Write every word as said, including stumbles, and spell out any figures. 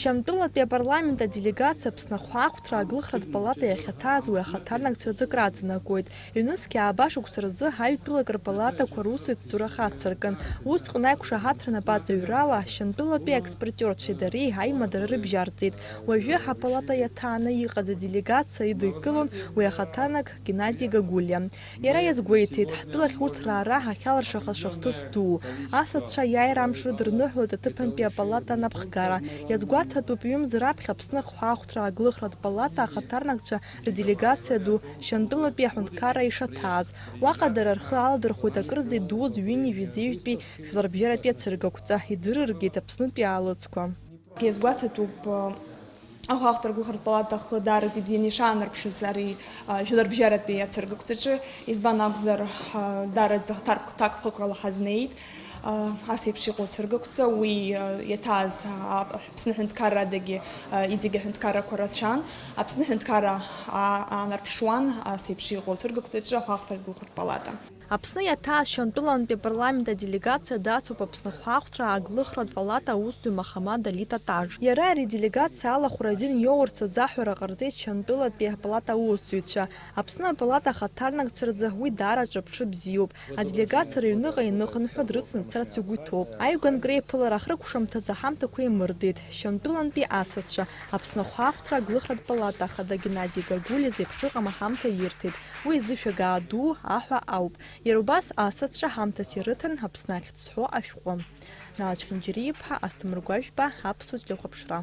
Шьамтәылатәи апарламент аделегациа Аԥсны ахәаахәҭра аглыхратә палата иахьаҭааз уи ахаҭарнакцәа рзы акраҵанакуеит. Ҩнызқь ааба шықәса рзы аҩтәылак рпалатақәа русутә цура хацыркын. Усҟан аиқәшаҳаҭра напаҵаҩрала Шьамтәылатәи аекспортерцәеи дареи аимадара рыбжьарҵеит. Уажәы ҳапалата иаҭааны иҟаз аделегациа идикылон уи ахаҭарнак Геннади Гагулиа. Иара иазгәеиҭеит, ҳтәылахь урҭ раара ҳахьалыршахаз шахҭыс дуу. Асасцәа аиааира амш рыдырныҳәалоит аҭыԥантәи апалата анапхгара. Иазгәаҭатәуп ҩымз раԥхьа Аԥсны ахәаахәҭра аглыхратә палата ахаҭарнакцәа рделегациа ду Шьамтәылатәи аҳәынҭқарра ишаҭааз. Уаҟа дара рхы аладырхәит акырӡа идууз ҩынҩажәи зеижәтәи жәларбжьаратәи ацәыргақәҵа, иӡырыргеит Аԥснытәи аалыҵқәа. Иазгәаҭатәуп, ахәаахәҭра аглыхратә палата ахы даараӡа ибзианы ишаанарԥшыз ари, а, жәларбжьаратәи ацәыргақәҵаҿы, избан акәзар, а, даараӡа ҭак-, ҭакԥхықәрала ҳазнеит, а, ас еиԥш иҟоу ацәыргақәҵа, уи, а, иаҭааз, а, Аԥсны аҳәынҭқаррадагьы, а, иҵегь аҳәынҭқаррақәа рацәан. Аԥсны аҳәынҭқарра, а, аанарԥшуан ас еиԥш иҟоу ацәыргақәҵаҿы ахәаахәҭра аглыхратә палата. Аԥсны иаҭааз Шьамтәылантәи апарламент аделегациа дацуп Аԥсны ахәаахәҭра аглыхратә палата аусзуҩ Маҳамад Али Татаж. Иара ари аделегациа алахәра азин иоурц азаҳәара ҟарҵеит Шьамтәылатәи апалата аусзуҩцәа. Аԥсны апалата ахаҭарнакцәа рзы уи даара ҿырԥшы бзиоуп. Аделегациа рыҩныҟа иныхынҳәуа дрыцны дцарц игәы иҭоуп. Аҩганк реиԥылара ахрыкәшамҭазы аҳамҭақәа еимырдеит. Шьамтәылантәи асасцәа Аԥсны ахәаахәҭра аглыхратә палата ахада Геннади Гагулиа зеиԥш ыҟам аҳамҭа ирҭеит. Уи изышәага ду аҳәа ауп. Иара убас асасцәа ҳамҭас ирыҭан Аԥсны ахьӡ зҳәо ашәҟәы. Нала Чхинџьариа-иԥҳа, Асҭамыр Гәажәба, Аԥсуа телехәаԥшра.